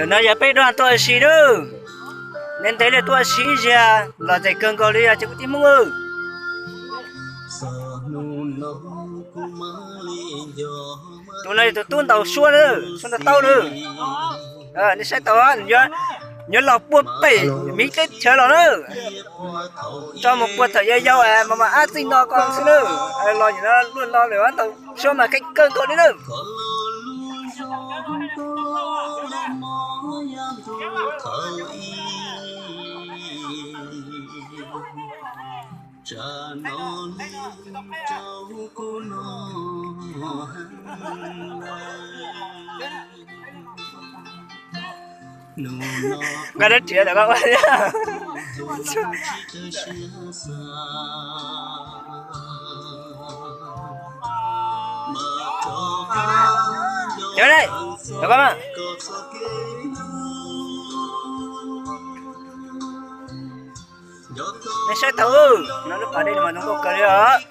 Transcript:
Ntawm no yog peb dua tuaj ua si nawb. Ntev ntev li tuaj ua si ib zaug los ntxim kawg nkaus li os cov kwv tij Hmoob. Tus no yog tus tub ntaus suab na, suab ntaus taub na. Nej saib tau, nws los puag pem miv teb chaws los na. Tso mus puag thaum yau yau mas mas ab txij no ko xwb na. Los nim no luaj no lawm, ntaus suab mas kheej kawg nkaus li na. Nqa dab tsi ntawm koj ua thiab? Cov ne, cov koj mas. Nej saib tau, no lub pas dej no mas zoo nkauj kawg li os.